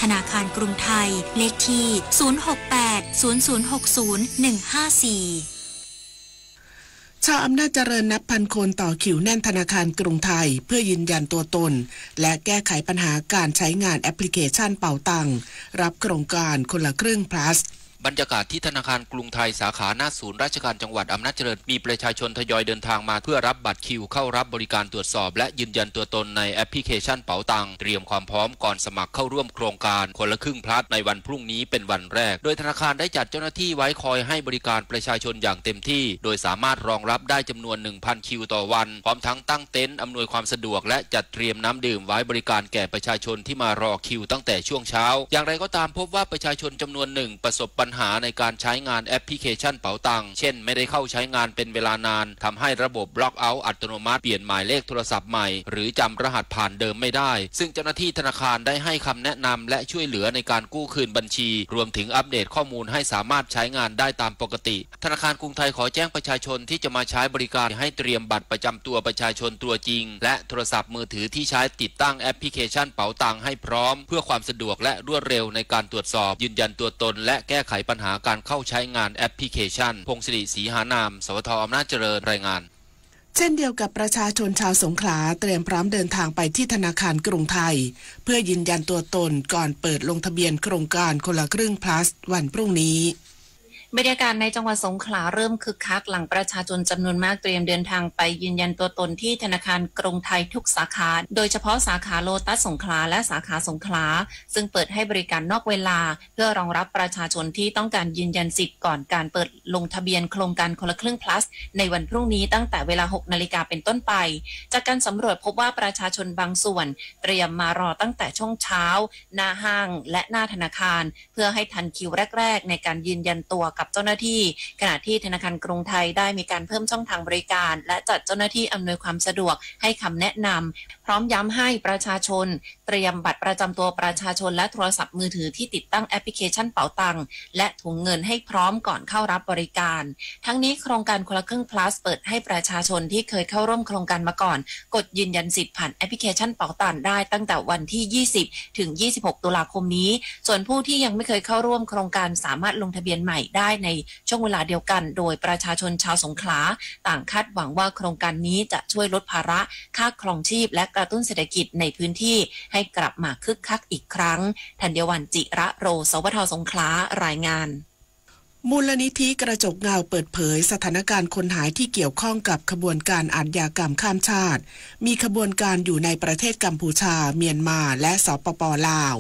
ธนาคารกรุงไทย เลขที่ ศูนย์ หก แปด ศูนย์ ศูนย์ หก ศูนย์ หนึ่ง ห้า สี่ ชาวอำนาจเจริญนับพันคนต่อคิวแน่นธนาคารกรุงไทยเพื่อยืนยันตัวตน และแก้ไขปัญหาการใช้งานแอปพลิเคชันเป๋าตัง รับโครงการคนละครึ่ง Plus บรรยากาศที่ธนาคารกรุงไทยสาขาหน้าศูนย์ราชการจังหวัดอำนาจเจริญ มีประชาชนทยอยเดินทางมาเพื่อรับบัตรคิวเข้ารับบริการตรวจสอบและยืนยันตัวตนในแอปพลิเคชันเป๋าตัง เตรียมความพร้อมก่อนสมัครเข้าร่วมโครงการคนละครึ่ง Plus ในวันพรุ่งนี้เป็นวันแรก โดยธนาคารได้จัดเจ้าหน้าที่ไว้คอยให้บริการประชาชนอย่างเต็มที่ โดยสามารถรองรับได้จำนวน หนึ่งพัน คิวต่อวัน พร้อมทั้งตั้งเต็นท์อำนวยความสะดวก และจัดเตรียมน้ำดื่มไว้บริการแก่ประชาชนที่มารอคิวตั้งแต่ช่วงเช้า อย่างไรก็ตาม พบว่าประชาชนจำนวนหนึ่งประสบปัญหาในการใช้งานแอปพลิเคชันเป๋าตัง เช่น ไม่ได้เข้าใช้งานเป็นเวลานาน ทำให้ระบบบล็อกเอาท์อัตโนมัติ เปลี่ยนหมายเลขโทรศัพท์ใหม่ หรือจำรหัสผ่านเดิมไม่ได้ ซึ่งเจ้าหน้าที่ธนาคารได้ให้คำแนะนำและช่วยเหลือในการกู้คืนบัญชี รวมถึงอัปเดตข้อมูลให้สามารถใช้งานได้ตามปกติ ธนาคารกรุงไทยขอแจ้งประชาชนที่จะมาใช้บริการให้เตรียมบัตรประจำตัวประชาชนตัวจริง และโทรศัพท์มือถือที่ใช้ติดตั้งแอปพลิเคชันเป๋าตังให้พร้อม เพื่อความสะดวกและรวดเร็วในการตรวจสอบ ยืนยันตัวตน และแก้ไขปัญหาการเข้าใช้งานแอปพลิเคชัน พงศิริ ศรีหานาม สวท อำนาจเจริญ รายงาน เช่นเดียวกับประชาชนชาวสงขลาเตรียมพร้อมเดินทางไปที่ธนาคารกรุงไทย เพื่อยืนยันตัวตนก่อนเปิดลงทะเบียนโครงการคนละครึ่ง Plus วันพรุ่งนี้ บรรยากาศในจังหวัดสงขลาเริ่มคึกคักหลังประชาชนจำนวนมากเตรียมเดินทางไปยืนยันตัวตนที่ธนาคารกรุงไทยทุกสาขา โดยเฉพาะสาขาโลตัสสงขลาและสาขาสงขลา ซึ่งเปิดให้บริการนอกเวลา เพื่อรองรับประชาชนที่ต้องการยืนยันสิทธิ์ก่อนการเปิดลงทะเบียนโครงการคนละครึ่ง Plus ในวันพรุ่งนี้ตั้งแต่เวลา หก นาฬิกาเป็นต้นไป จากการสำรวจพบว่าประชาชนบางส่วนเตรียมมารอตั้งแต่ช่วงเช้า หน้าห้างและหน้าธนาคาร เพื่อให้ทันคิวแรกๆในการยืนยันตัวกับเจ้าหน้าที่ ขณะที่ธนาคารกรุงไทยได้มีการเพิ่มช่องทางบริการ และจัดเจ้าหน้าที่อำนวยความสะดวกให้คำแนะนำ พร้อมย้ำให้ประชาชนเตรียมบัตรประจำตัวประชาชนและโทรศัพท์มือถือที่ติดตั้งแอปพลิเคชันเป๋าตัง และถุงเงินให้พร้อมก่อนเข้ารับบริการ ทั้งนี้โครงการคนละครึ่ง Plus เปิดให้ประชาชนที่เคยเข้าร่วมโครงการมาก่อน กดยืนยันสิทธิ์ผ่านแอปพลิเคชันเป๋าตังได้ตั้งแต่วันที่ ยี่สิบ ถึง ยี่สิบหก ตุลาคมนี้ ส่วนผู้ที่ยังไม่เคยเข้าร่วมโครงการสามารถลงทะเบียนใหม่ได้ในช่วงเวลาเดียวกัน โดยประชาชนชาวสงขลาต่างคาดหวังว่าโครงการนี้จะช่วยลดภาระค่าครองชีพและกระตุ้นเศรษฐกิจในพื้นที่ให้กลับมาคึกคักอีกครั้ง ธัญวัลย์ จิระโร สวท สงขลา รายงาน มูลนิธิกระจกเงาเปิดเผยสถานการณ์คนหายที่เกี่ยวข้องกับขบวนการอาชญากรรมข้ามชาติ มีขบวนการอยู่ในประเทศกัมพูชา เมียนมา และ สปป ลาว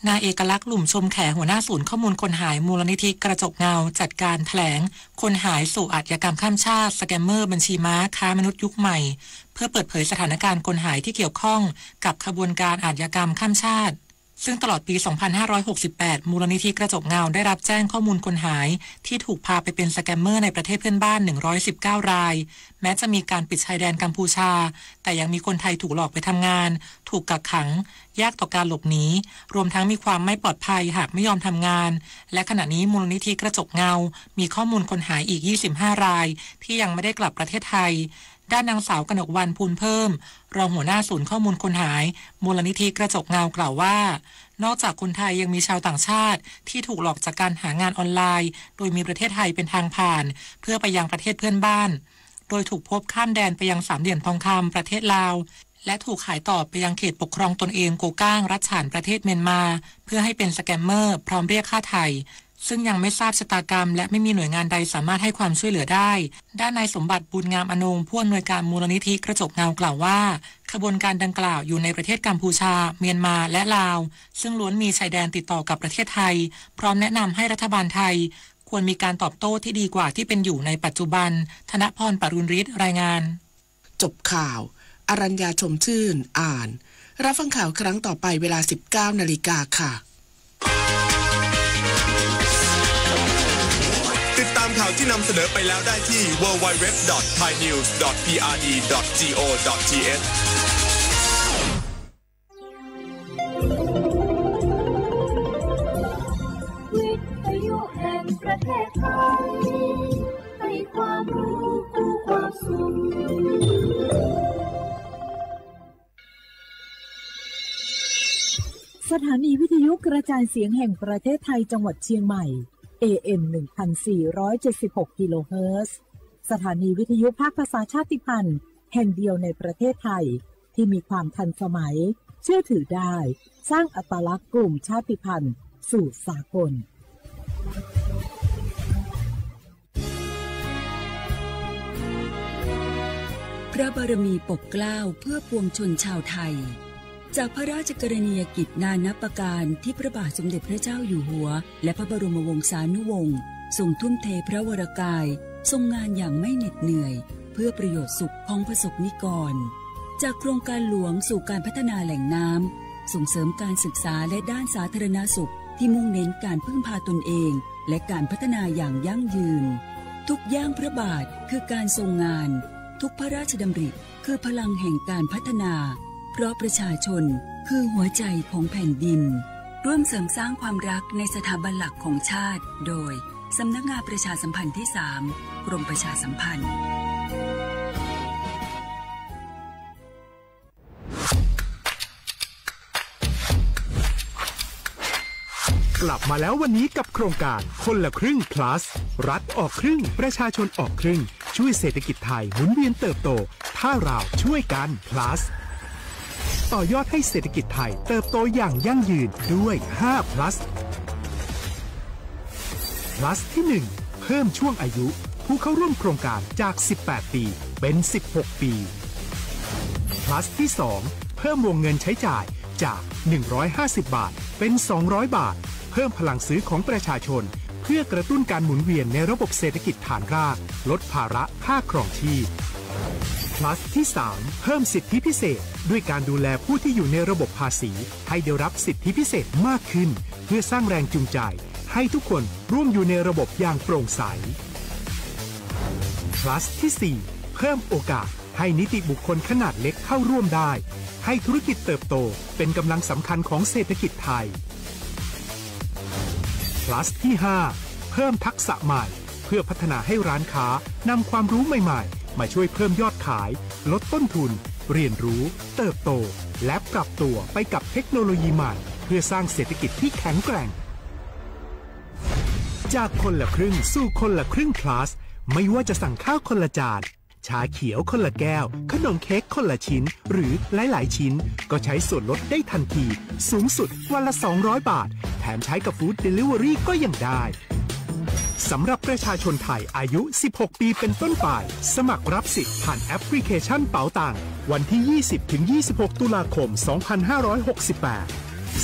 นายเอกลักษณ์ หลุ่มชมแข หัวหน้าศูนย์ข้อมูลคนหายมูลนิธิกระจกเงา จัดการแถลง คนหายสู่อาชญากรรมข้ามชาติ สแกมเมอร์บัญชีม้า ค้ามนุษย์ยุคใหม่ เพื่อเปิดเผยสถานการณ์คนหายที่เกี่ยวข้องกับขบวนการอาชญากรรมข้ามชาติ ซึ่งตลอดปี สองพันห้าร้อยหกสิบแปด มูลนิธิกระจกเงาได้รับแจ้งข้อมูลคนหายที่ถูกพาไปเป็นสแกมเมอร์ในประเทศเพื่อนบ้าน หนึ่งร้อยสิบเก้า ราย แม้จะมีการปิดชายแดนกัมพูชา แต่ยังมีคนไทยถูกหลอกไปทำงาน ถูกกักขัง ยากต่อการหลบหนี รวมทั้งมีความไม่ปลอดภัยหากไม่ยอมทำงาน และขณะนี้มูลนิธิกระจกเงา มีข้อมูลคนหายอีก ยี่สิบห้า ราย ที่ยังไม่ได้กลับประเทศไทย ด้านนางสาวกนกวรรณ ภูลเพิ่ม รองหัวหน้าศูนย์ข้อมูลคนหาย มูลนิธิกระจกเงากล่าวว่า นอกจากคนไทยยังมีชาวต่างชาติที่ถูกหลอกจากการหางานออนไลน์ โดยมีประเทศไทยเป็นทางผ่าน เพื่อไปยังประเทศเพื่อนบ้าน โดยถูกพบข้ามแดนไปยังสามเหลี่ยมทองคำประเทศลาว และถูกขายต่อไปยังเขตปกครองตนเองโกก้าง รัฐฉาน ประเทศเมียนมา เพื่อให้เป็นสแกมเมอร์ พร้อมเรียกค่าไถ่ ซึ่งยังไม่ทราบชะตากรรม และไม่มีหน่วยงานใดสามารถให้ความช่วยเหลือได้ ด้านนายสมบัติ บุญงามอนงค์ ผู้อำนวยการมูลนิธิกระจกเงากล่าวว่า ขบวนการดังกล่าวอยู่ในประเทศกัมพูชา เมียนมา และลาว ซึ่งล้วนมีชายแดนติดต่อกับประเทศไทย พร้อมแนะนำให้รัฐบาลไทย ควรมีการตอบโต้ที่ดีกว่าที่เป็นอยู่ในปัจจุบัน ธนพร ปรุณฤทธิ์ รายงาน จบข่าว อรัญญา ชมชื่น อ่าน รับฟังข่าวครั้งต่อไปเวลา สิบเก้า นาฬิกาค่ะ ติดตามข่าวที่นำเสนอไปแล้วได้ที่ ดับเบิลยู ดับเบิลยู ดับเบิลยู ดอท ไทยนิวส์ ดอท พีอาร์ดี ดอท จีโอ ดอท ทีเอช วิทยุแห่งประเทศไทย ให้ความรู้คู่ความสุข สถานีวิทยุกระจายเสียงแห่งประเทศไทยจังหวัดเชียงใหม่ เอ เอ็ม หนึ่งพันสี่ร้อยเจ็ดสิบหก กิโลเฮิรตซ์ สถานีวิทยุภาคภาษาชาติพันธุ์แห่งเดียวในประเทศไทย ที่มีความทันสมัย เชื่อถือได้ สร้างอัตลักษณ์กลุ่มชาติพันธุ์สู่สากล พระบารมีปกเกล้าเพื่อปวงชนชาวไทย จากพระราชกรณียกิจนานับประการที่พระบาทสมเด็จพระเจ้าอยู่หัว และพระบรมวงศานุวงศ์ทรงทุ่มเทพระวรกาย ทรงงานอย่างไม่เหน็ดเหนื่อย เพื่อประโยชน์สุขของประสบนิกร จากโครงการหลวงสู่การพัฒนาแหล่งน้ำ ส่งเสริมการศึกษาและด้านสาธารณสุขที่มุ่งเน้นการพึ่งพาตนเอง และการพัฒนาอย่างยั่งยืน ทุกย่างพระบาทคือการทรงงาน ทุกพระราชดำริคือพลังแห่งการพัฒนา เพราะประชาชนคือหัวใจของแผ่นดิน ร่วมเสริมสร้างความรักในสถาบันหลักของชาติ โดย สำนักงานประชาสัมพันธ์ที่สาม กรมประชาสัมพันธ์ กลับมาแล้ววันนี้กับโครงการคนละครึ่ง plus รัฐออกครึ่ง ประชาชนออกครึ่ง ช่วยเศรษฐกิจไทยหมุนเวียนเติบโต ถ้าเราช่วยกัน plus ต่อยอดให้เศรษฐกิจไทยเติบโตอย่างยั่งยืนด้วย ห้า plus plus ที่ หนึ่ง เพิ่มช่วงอายุผู้เข้าร่วมโครงการจาก สิบแปด ปี เป็น สิบหก ปี plus ที่ สอง เพิ่มวงเงินใช้จ่ายจาก หนึ่งร้อยห้าสิบ บาท เป็น สองร้อย บาท เพิ่มพลังซื้อของประชาชน เพื่อกระตุ้นการหมุนเวียนในระบบเศรษฐกิจฐานราก ลดภาระค่าครองชีพ plus ที่ สาม เพิ่มสิทธิพิเศษ ด้วยการดูแลผู้ที่อยู่ในระบบภาษี ให้ได้รับสิทธิพิเศษมากขึ้น เพื่อสร้างแรงจูงใจ ให้ทุกคนร่วมอยู่ในระบบอย่างโปร่งใส plus ที่ สี่ เพิ่มโอกาสให้นิติบุคคลขนาดเล็กเข้าร่วมได้ ให้ธุรกิจเติบโตเป็นกำลังสำคัญของเศรษฐกิจไทย plus ที่ ห้า เพิ่มทักษะใหม่ เพื่อพัฒนาให้ร้านค้านำความรู้ใหม่ๆ มาช่วยเพิ่มยอดขาย ลดต้นทุน เรียนรู้ เติบโต และปรับตัวไปกับเทคโนโลยีใหม่ เพื่อสร้างเศรษฐกิจที่แข็งแกร่ง จากคนละครึ่งสู่คนละครึ่ง plus ไม่ว่าจะสั่งข้าวคนละจาน ชาเขียวคนละแก้ว ขนมเค้กคนละชิ้น หรือหลายๆ ชิ้น ก็ใช้ส่วนลดได้ทันที สูงสุดวันละ สองร้อย บาท แถมใช้กับ Food Delivery ก็ยังได้ สำหรับประชาชนไทยอายุ สิบหก ปีเป็นต้นไป สมัครรับสิทธิ์ผ่านแอปพลิเคชันเป๋าตัง วันที่ ยี่สิบ ถึง ยี่สิบหก ตุลาคม สองพันห้าร้อยหกสิบแปด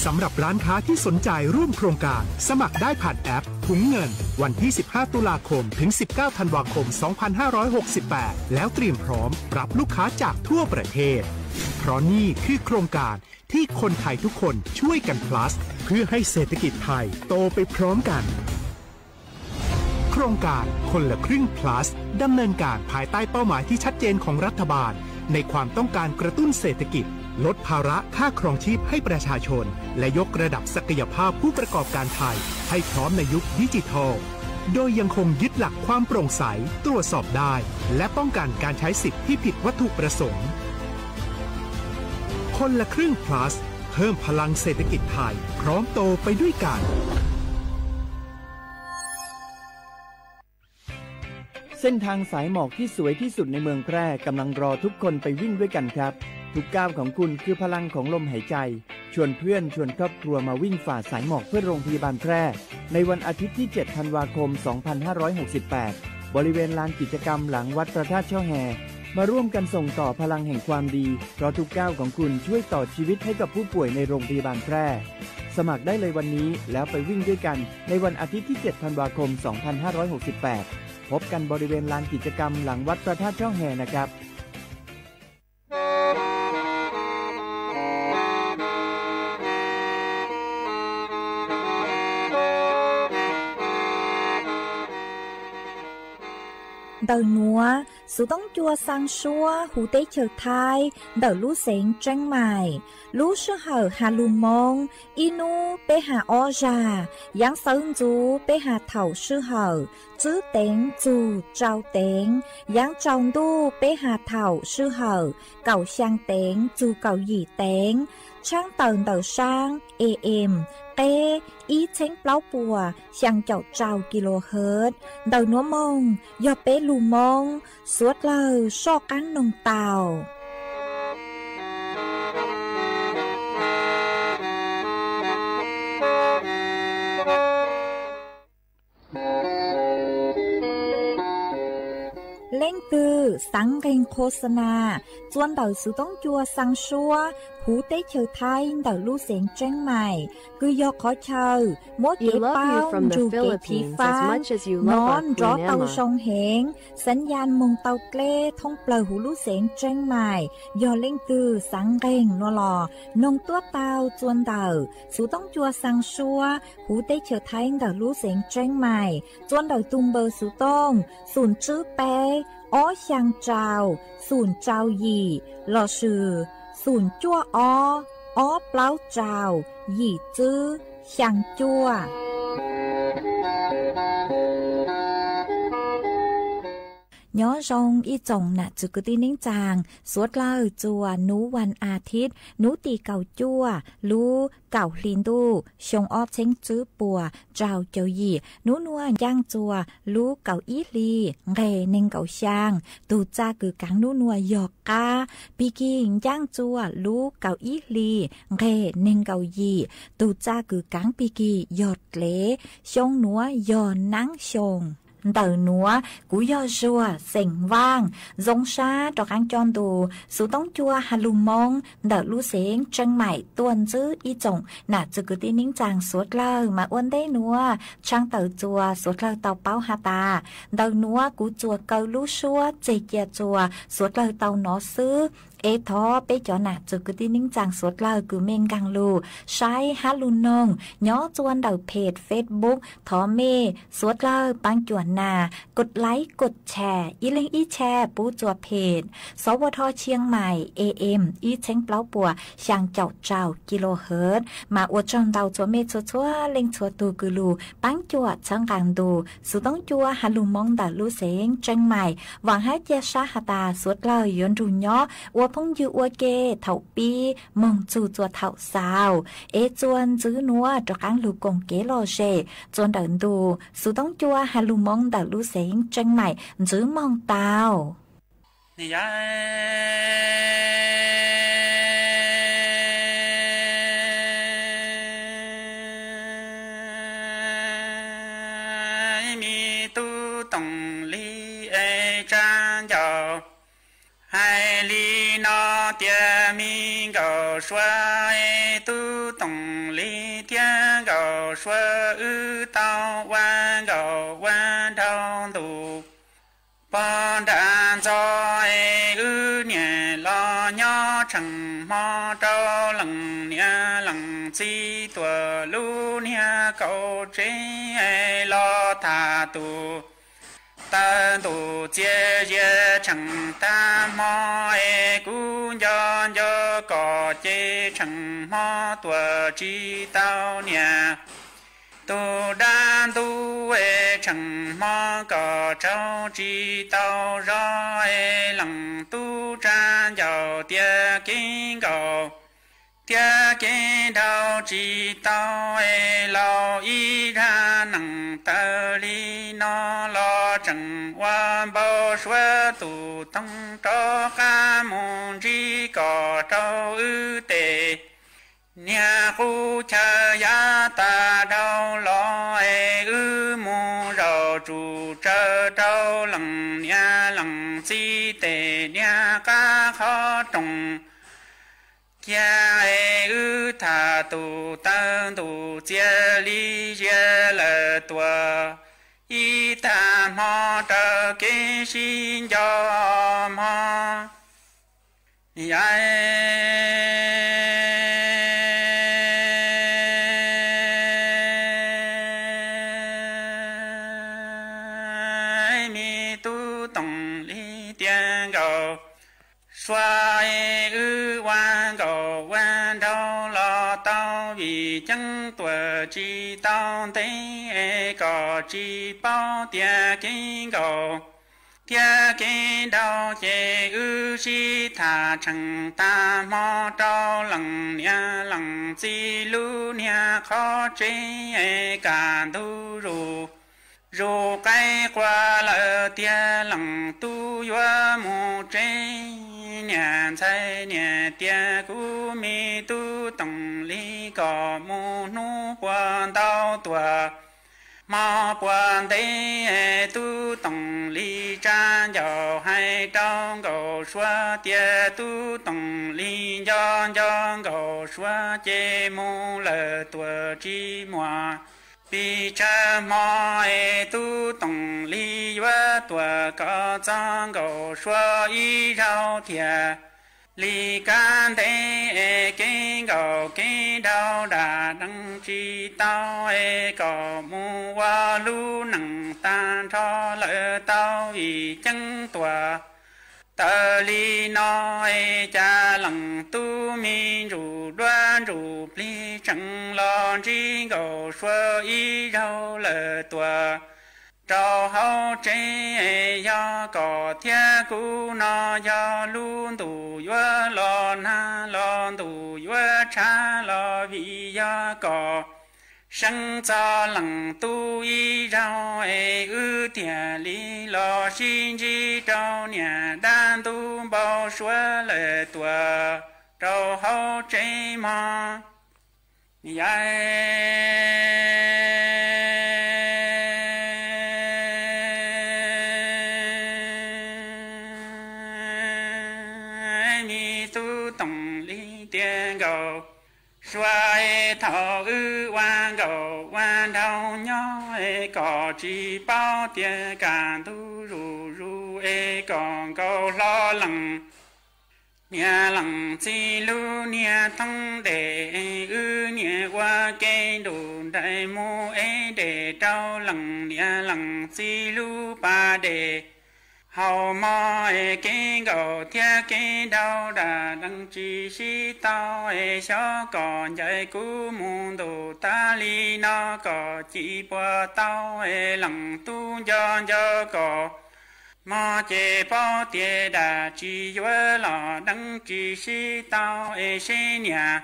สำหรับร้านค้าที่สนใจร่วมโครงการ สมัครได้ผ่านแอปถุงเงิน วันที่ สิบห้า ตุลาคม ถึง สิบเก้า ธันวาคม สองพันห้าร้อยหกสิบแปด แล้วเตรียมพร้อมรับลูกค้าจากทั่วประเทศ เพราะนี่คือโครงการที่คนไทยทุกคนช่วยกัน plus เพื่อให้เศรษฐกิจไทยโตไปพร้อมกัน โครงการคนละครึ่ง plus ดำเนินการภายใต้เป้าหมายที่ชัดเจนของรัฐบาล ในความต้องการกระตุ้นเศรษฐกิจ ลดภาระค่าครองชีพให้ประชาชน และยกระดับศักยภาพผู้ประกอบการไทย ให้พร้อมในยุคดิจิทัล โดยยังคงยึดหลักความโปร่งใส ตรวจสอบได้ และป้องกันการใช้สิทธิ์ที่ผิดวัตถุประสงค์ คนละครึ่ง plus เพิ่มพลังเศรษฐกิจไทย พร้อมโตไปด้วยกัน เส้นทางสายหมอกที่สวยที่สุดในเมืองแพร่กำลังรอทุกคนไปวิ่งด้วยกันครับ ทุกก้าวของคุณคือพลังของลมหายใจ ชวนเพื่อนชวนครอบครัวมาวิ่งฝ่าสายหมอกเพื่อโรงพยาบาลแพร่ ในวันอาทิตย์ที่ เจ็ด ธันวาคม สองพันห้าร้อยหกสิบแปด บริเวณลานกิจกรรมหลังวัดพระธาตุช่อแฮ มาร่วมกันส่งต่อพลังแห่งความดี เพราะทุกก้าวของคุณช่วยต่อชีวิตให้กับผู้ป่วยในโรงพยาบาลแพร่ สมัครได้เลยวันนี้แล้วไปวิ่งด้วยกันในวันอาทิตย์ที่ เจ็ด ธันวาคม สองพันห้าร้อยหกสิบแปด พบกันบริเวณลานกิจกรรมหลังวัดพระธาตุช่อแฮนะครับ Ntawm nuav, xuv toob cua xaa suab huv teb chaws Thaib ntawm lub xeev Tseeb Maim. Lub sij hawm has lug Moob, ib nub peb has ob zag, yaav xawv ntxuv peb has thaum sij hawm tswb teev txug tsau teev, yaav tsaus ntuj peb has thaum sij hawm kaum xyaa teev txug kaum yim teev, tshaj tawm ntawm saab A M qeb ib txheeb plaub puas xyaa caum rau kilohertz. Ntawm nuav moog yog peb lug Moob suav dlawg soj qaab noog tau. Leej twg xaav nqeeg qho xa nas txua ntawm xuv toob cua xaa suab huv teb chaws Thaib ntawm lub xeev Tseeb Mais, kws yog qhov chaw muab kev paub nrug kev phiv fab nov nrov tau zoo heev, xav nyaam moog tau dleb thoob plawg huv lub xeev Tseeb Mais. Yog leej twg xaav nqeeg nuav los noog tuab tau txua ntawm xuv toob cua xaa suab huv teb chaws Thaib ntawm lub xeev Tseeb Mais txua ntawm tug npawb xuv tooj xum tswb peb ob xyaa rau xum rau yim lossis xum cuaj ob ob plaub rau yim tswb xyaa cuaj. Nyob zoo ib tsoom nam txwv kwv tij neej tsaa suav dlawg txua nub vas as thiv nub tim kaum cuaj lub kaum hli ntuj xyoo ob txheeb tswb puas rau caum yim. Nub nuav ncaaj txua lub kaum ib hli nqeg neeg nkaum xyaa. Tug txaj kws kaav nub nuav yog qaab, pig kig ncaaj txua lub kaum ib hli nqeg neeg nkaum yim. Tug txaj kws kaav pig kig yog dlev. Xyoo nuav yog naab xyoo. Ntawm nuav kuv yog Zuag xeem Vaaj, zoo sab rov qaab coj ntu xuv toob cua has lug Moob ntawm lub xeev Tseeb Mais tuaj ntsib ib tsoom nam txwv kwv tij neej tsaa suav dlawg. Mas ua ntej nuav tshaj tawm txua suav dlawg tau paub has tas, ntawm nuav kuv txuas kaw lub suab tseg cia txua suav dlawg tau nov xwb. Es thov peb cov nam txwv kwv tij neej tsaa suav dlawg kws mej nkaag lug saib has lug noog nyob txua ntawm peg Facebook, thov mej suav dlawg paab cuam nas kod like kod share ib leeg ib share pub txua peg Xov Ua Dho Tshiab Mais A M ib txheeb plaub puas xyaa caum rau kilohertz. Mas ua tsaug ntau txhua mej txhua txhua leej txhua tug kws lug paab cuam txhawb nqaa ntu xuv toob cua has lug Moob ntawm lub xeev Tseeb Mais. Vaam hab ca sab has tas suav dlawg yuav nrug nyob ua phooj ywg ua ke thaum pib moog txug txua thaum xaus. Es txua ntxiv nuav rov qaab lug koom kev lom zem txua ntawm ntu xuv toob cua has lug Moob ntawm lub xeev Tseeb Mais ntxiv moog tau. Mej tub Toom Lis es tsaa ncauj hais li no tias, mej Nkauj Sua es tub Toom Lis thiab Nkauj Sua wb tau ua nkauj ua nraug ntuj pog nram ntxov es wb niam los nyob tsheej hmo rau leej niam leej txiv tuaj lub niag kaum tsev es los tham tus taw ntuj txias zias tsheej tag hmo es kuv nco nco koj ces tsheej hmo tuaj tsis tau niam. Tus dab ntub es tsheej hmo koj tsaug tsis tau zog es leej tub tsaa ncauj tias kev nkaus thiab kev dhau tsis tau es laus ib zag neeg tawv li no los tseem ua npau suav tus toog rov qab mus ntsib koj rau wb tes. Niag qub chaw yav tas dhau los es wb mus zaum tsum tsawv rau leej niam leej txiv tes niag qab qhov rooj kiag es wb tham tus taw ntuj txias li zias lawm tuaj ib tag hmo raws kev sib nco hmo. Yam me tub Toom Lis tias Nkauj Sua es wb ua nkauj ua nraug los tau vim ceeb tuaj tsis tau ntev es koj tsis paub tias kev nkaus thiab kev nrau ces wb sib tham tseem tag hmo rau lees niam lees txiv lub niag qhov tsev es kaj ntug zus, zus qaib qua lawm tiag lees tub yuav mus tsev. Niam ntxhais niam tias kuv me tub Toom Lis kom mus hnub puas ntau tuaj hmo puas ntev, tub Toom Lis tsa ncauj hais rau Nkauj Suav tias tub Toom Lis nco nco Nkauj Suav ces mus lawm tuaj tsis muaj pes tsawg hmo es tub Toom Lis yuav tuaj kom txog Nkauj Suav ib zaug thiaj li kaj ntej es kev nkaum kev nraug dam deev tsis tau es kom mus ua lub neej tag nrho lawm tau vim ceeb tuaj tawm li no es cas lees tub me ntsuj duab ntsuj plig tseem los ntsib Nkauj Suav ib zaug lawm tuaj rau hauv tsev. Yog kom thiab kuv no yog lub ntuj yuav los nag los ntuj yuav tshav los vim yog kom seev txog lees tub ib zaug es wb thiaj li los sib ntsib rau niam dab ntub npau suav lawm tuaj rau hauv tsev mog. Yam me tub Toom Lis tias Nkauj Suav es thaum wb ua nkauj ua nraug nyob es kom tsis paub tias kaj ntug zuj zus es kom nkauj hlob lees niam lees txiv lub niag thoob dej, wb niam ua ke nruj nraim mus ev dej rau lees niam lees txiv lub pas dej. Hauv hmo es kev nkaum thiab kev nraug dam deev tsis sib tau es xyov kom ncaim kuv mus ntuj tas li no kom cim puas tau es lees tub nco nco kom hmo ces paub tias dam tsis yuav los deev tsis sib tau es seb niam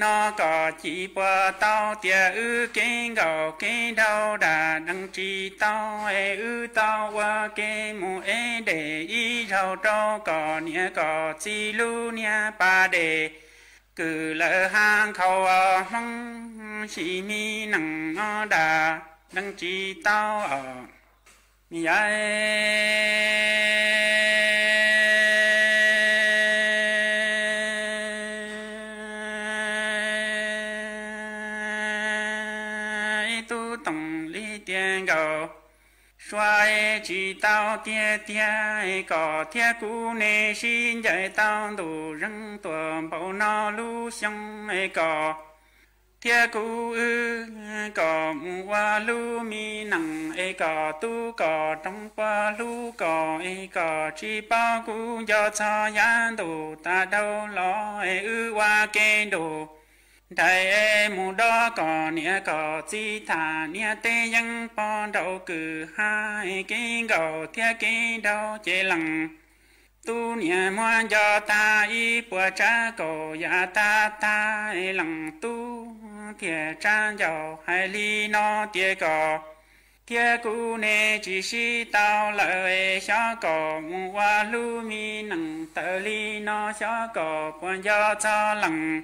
no kom cim puas tau tias wb kev nkaum kev nraug dam deev tsis tau es wb tau ua ke mus ev dej ib zaug rau kom niam kom txiv lub niag pas dej kwv lawm ha nkhaus hmoob sim me nees no dam deev tsis tau os. Yam tub Toom Lis tias Nkauj Suav es tsis tau tiag tiag es kom thiab kuv ne sib ncaim tau ntuj zeeg tuaj npaum no lub xyoo es kom thiab kuv wb kom mus ua lub me nees es kom tub kom roog puas hlub kom es kom tsis paub kuv nco txog yav ntuj tas dhau los es wb ua ke nruj nraim es mus dob kom niam kom txiv tham niam tej yeeb pog nraug kwv ha es kev nkaum thiab kev nraug ces lees tub niam muab nco tag ib puas tsav kaum yam tag tag es lees tub thiaj tsa ncauj hais li no tias kom thiab kuv ne tsis sib tau lawm es xyov kom mus ua lub me nees tawm li no xyov kom puas nco txog lees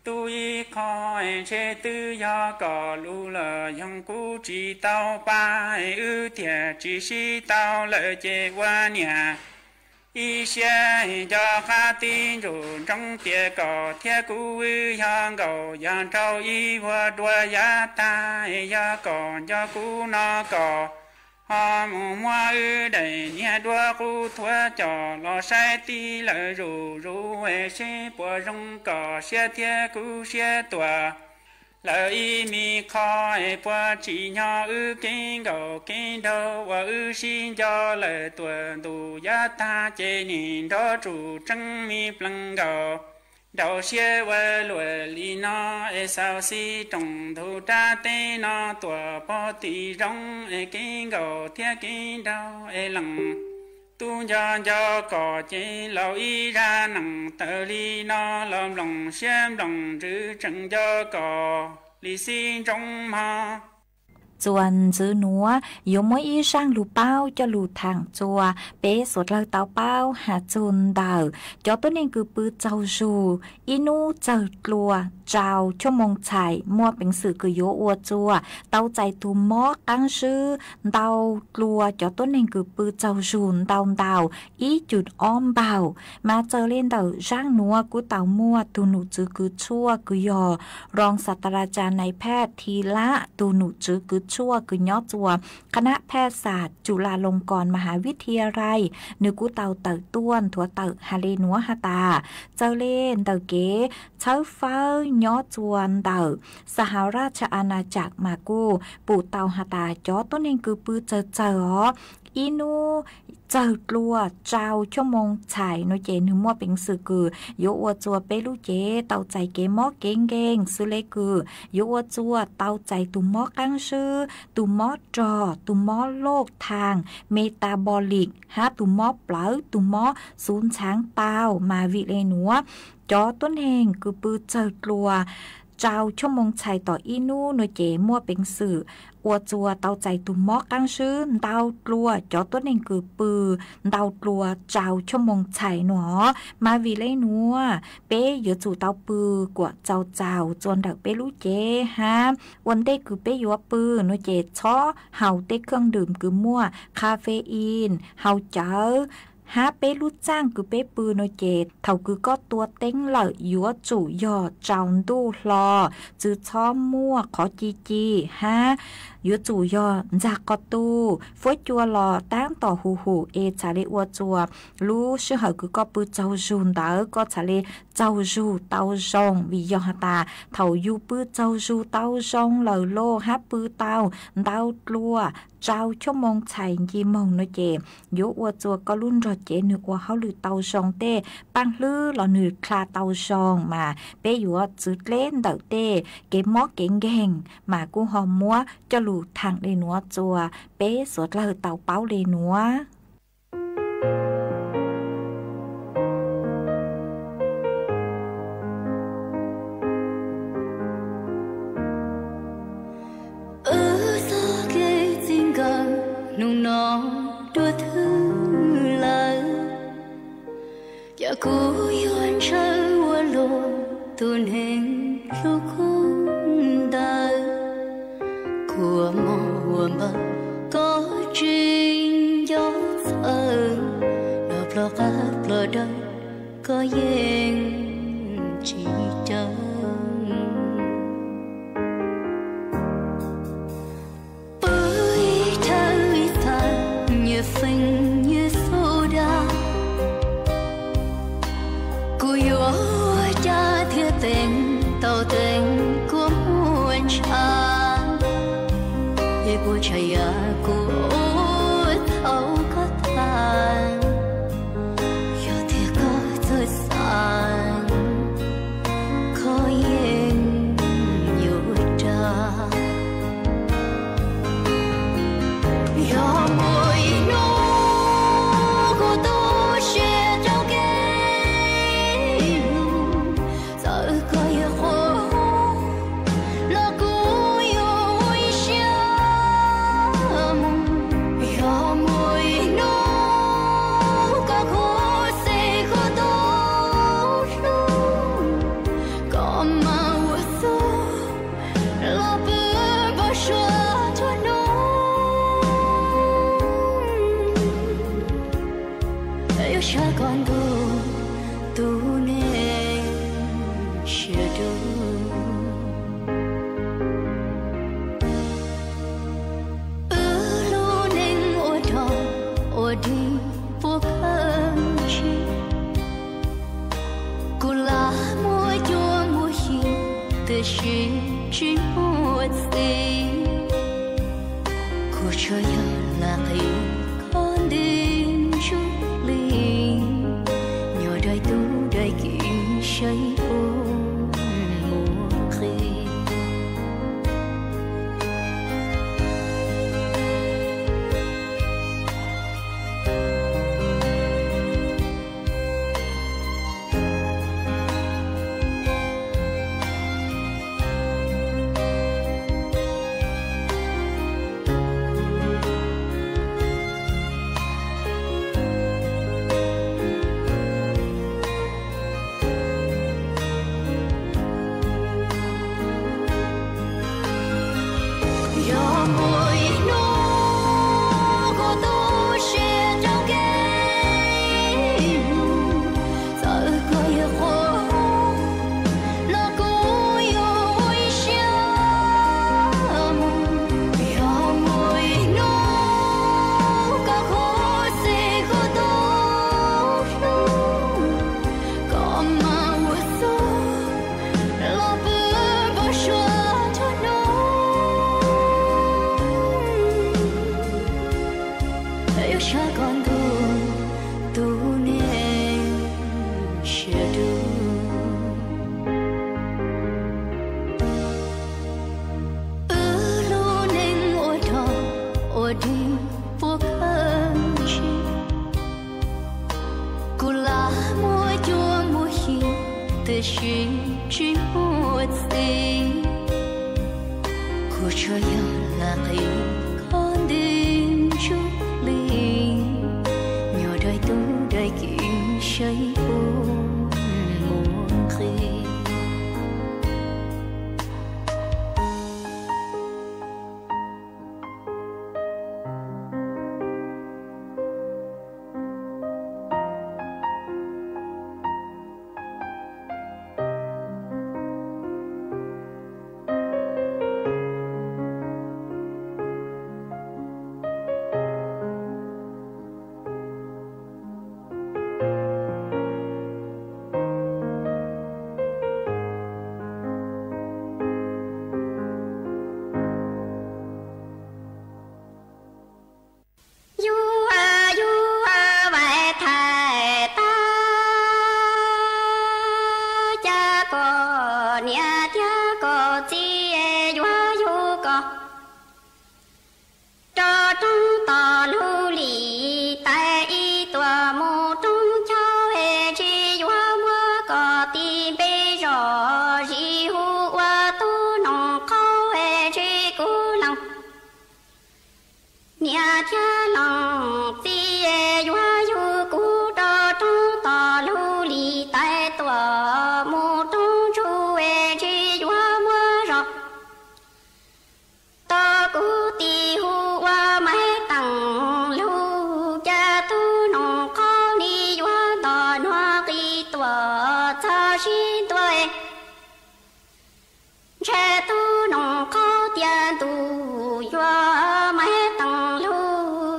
tub ib qho es ntshe twb yog kom lus los yoog kuv tsis tau pab es wb thiaj tsis sib tau lawm ces ua niam ib siab nco qab tib ntsuj ntsoov tias kom thiab kuv wb yog nkaus yog nraug ib vuag dua yav tag es yog kom nco kuv no kom ho mus muab wb daim niag duab qub thuav coj los saib tib lawm zuj zus es seb puas zoo kom siab thiab kuv siab tuaj lawm ib me qho es puas tsim nyog wb kev nkaum kev nraug uas wb sib nco lawm tuaj ntuj yav tag ces nim nrov tsuj tseeb me plees nkaus nraus siab ua luaj li no es xaus xij rooj ntug rab teb no tuaj pog tim zoov es kev nkaum thiab kev nraug es lees Tub nco nco kom ces laus ib zaj nees taw li no los mloog siab mloog ntsws tseem nco kom li xib ntsoov mog. Txuas ntxiv nuav yuav muab ib zaaj lug paub coj lug thaam txuas peb suav dlawg tau paub has txug ntawm cov tuab neeg kws pw tsaug zug ib nub tsawg dlua rau cuaj moos txhais muaj peev xwm kws yuav ua txuas tau txais tug mob qaab zib ntau dlua cov tuab neeg kws pw tsaug zug ntau ntau ib cum ob npaug. Mas txawm le ntawm zaaj nuav kuj tau muaj tug nom tswv kws tshuaj kws yog roo xas tas las tsa nais phaj Thi Lab tug nom tswv kws tshuaj kws nyob txuas qhab nab phaj xas Cum La Loo Kos Mahas Vib Thi Ya Lai, nwg kuj tau tawm tuaj nthuav tawm has le nuav has tas, txawm le ntawm kev txhawb fawb nyob txuas ntawm Xahas Raj Tsha As Nas Tsam mas kuj pum tau has tas cov tuab neeg kws pw txawg txawg os ib nub tsawg dlua rau cuaj moos txhais nuav ces nwg muaj peev xwm kws yuav ua txuas peb lub cev tau txais kev mob kev nkeeg xws le kws yuav ua txuas tau txais tug mob qaab zib, tug mob rog, tug mob loj thaag metabolic hab tug mob plawv, tug mob xuv ntxhaav tau. Mas vim le nuav cov tuab neeg kws pw txawg dlua rau cuaj moos txhais tom ib nub nuav ces muaj peev xwm ua txuas tau txais tug mob qaab zib ntau dlua cov tuab neeg kws pw ntau dlua rau cuaj moos txhais nuav. Mas vim le nuav peb yuav tsum tau pw kuam txaus txaus txuas ntawm peb lub cev hab ua ntej kws peb yuav pw nuav ces txhob haus tej kheej dwm kws muaj caffeine, haus cawv, hab peb lub txaaj kws peb pw nuav ces thaum kws koj tua teeb lawm yuav tsum yog tsaus ntuj hlo, tsi txhob muaj qhov ci ci hab yuav tsum yog ntxag qhov tu, fuab cua los taab tom huv huv es txhad le ua txuas. Lub sij hawm kws koj pw tsaug zug ntawd koj txhad le tsaug zug tau zoo, vim yog has tas thaum yus pw tsaug zug tau zoo lawm lawm hab pw tau ntau dlua rau cuaj moos txhais nci moog nuav ces yuav ua txuas koj lub nrog cev nwg ua hauj lwm tau zoo, tej paaj hlwb los nwg dlha tau zoo. Mas peb yuav txwv dleb ntawm tej kev mob kev nkeeg mas kuj ho muab coj lug thaam le nuav txuas peb suav dlawg tau paub le nuav. Wb txoj kev txij nkawm nub no dua thwj lawm, cas kuv yuav ntshaw ua luag tus neeg hlub kub ntawd. Kua muag ua npawg koj tsis nco txhawj, nrog plhov qab plhov dawb koj yeej tsis caw. Pw ib thawj ib txhais nyias feem nyias xub dag, kuv yuav ua cas thiaj teev tau teev kua muag ntshav. Es puas tshua yam kuv ua txhaum koj tag, yog tias koj txawj xav koj yeej yuav dag. Yog muaj ib hnub kuv tu siab rau kev hlub, txawm koj yuav qhuas los kuv yuav ua ib siab mus. Yog muaj ib hnub koj khuv xim kuv tus hlub, koj mam ua txuj los pw npau suav txhua hnub. Yuav sab koj ntuj tus neeg siab dub. Wb lub neej ua dog ua dig puas kawg ntshe, kuv lam muaj cuab muaj yig tiam sis tsis muaj txiv. Kuv tsuas yog lam qi koj nti ntsuj plig, nyob daim tub daim ki saib ua muaj qi. Yog muaj ib hnub koj tu siab rau kev mus, txawm koj yuav quaj los kuv yuav ua ib siab mus. Yog muaj ib hnub koj khuv xim koj tu hlub, koj mam ua txuj los pw npau suav nruab hnub. Yuav saib koj ntuj tus niam siab dub. Wb lub neej ua dog ua dig puas khaws ntsig, kuv lam muaj cuab muaj yig tiam sis tsis muaj txiv. Kuv tsuas yog lam qhia koj nti ntsuj plig, nyob daim tub daim ki saib puas muaj nqis. Yus, yus vais thais tag, cas koj niam thiab koj txiv yuav yug koj rov roob tod lug li tais ib tuam mus roob chaw, es tsis yuav muab koj tis npe zog zis hu ua tub noog qaub, es tsis kuv leej niam thiab leej txiv yuav yug kuv rov roob tod lug li tais tuam mus roob ntsuj, es tsis yuav muab zog tau kuv tis hu ua Maiv Teem Lug. Cas tub noog qaub nim yuav nto nuav qi tuam txog sib ntua, ntshe tub noog qaub tiav ntuj yuav Maiv Teem Lug.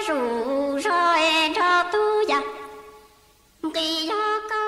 Tus zog es nrog tub yam nqis yog koj.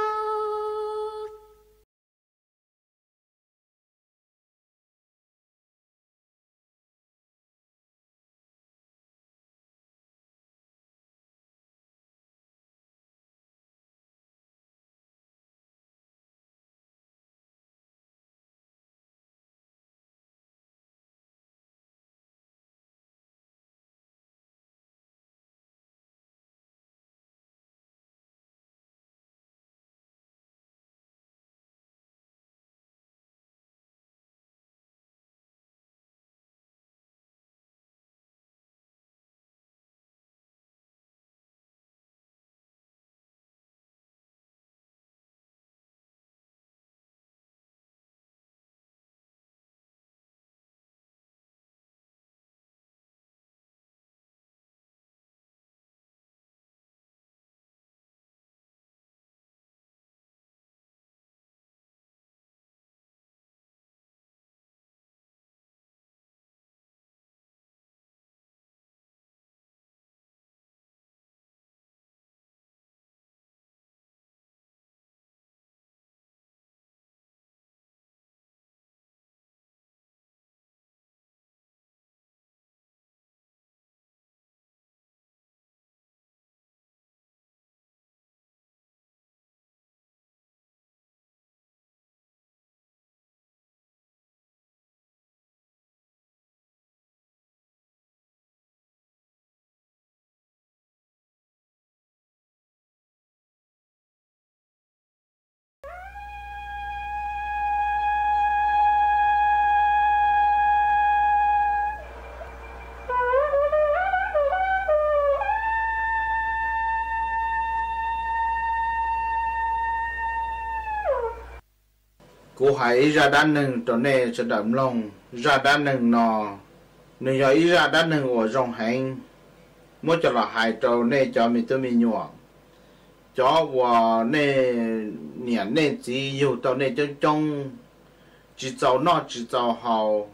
Kuv hais ib zaj dab neeg rau nej sawv daws mloog. Zaj dab neeg no, nws yog ib zaj dab neeg uas zoo heev, muab coj los hais rau nej cov me tub me nyuam, cov uas nej niam nej txiv yug tau nej coob coob, tsis txaus noj tsis txaus haus,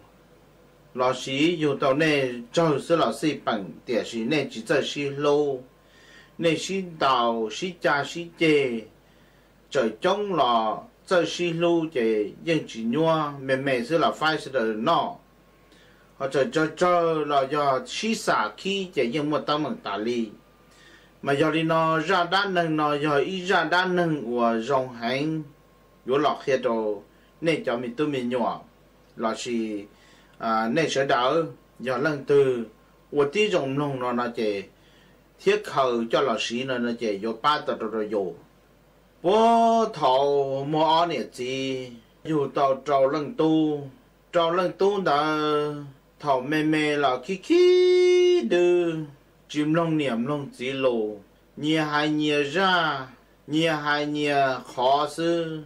los sis yug tau nej tsawg xwb los xij peem, tiam sis nej tsis txawj sib hlub, nej sib ntaus sib cag sib ceg, txawm coob los txawj sib hlub ces yeej tsis nyuab, me me xwb los faib sawv daws noj. Ho txawm tsawg tsawg los yog sib xam khib ces yeej muaj teeb meem tas li. Mas yog li no, zaj dab neeg no yog ib zaj dab neeg uas zoo heev, yuav los qhia rau nej cov me tub me nyuam, los sis nej sawv daws, yog leej twg ua tib zoo mloog no no ces, thiab khaws coj los siv no no ces yuav pab tau rau rau yus. Puag thaum muaj ob niam txiv yug tau rau leej tub, rau leej tub ntawd thaum me me los khib khib dwb, tsis mloog niam mloog txiv lus, nyias hais nyias zaj, nyias hais nyias qhov xwb.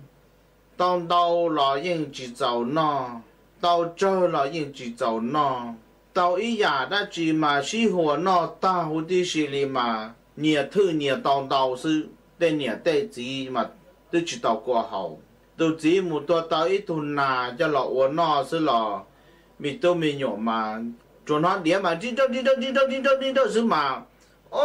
Tau ntau los yeej tsis txaus noj, tau tsawg los yeej tsis txaus noj. Tau ib yam dab tsi mas sib huas noj tag huv tib si li mas nyias thwj nyias tau ntau xwb, tej niam tej txiv mas twb tsis tau kua haus. Tus txiv mus tua tau ib tug nas coj los ua noj xwb los me tub me nyuam mas tsuas hnov diav mas nrib nrauj nrib nrauj nrib nrauj nrib nrauj nrib nrauj xwb mas,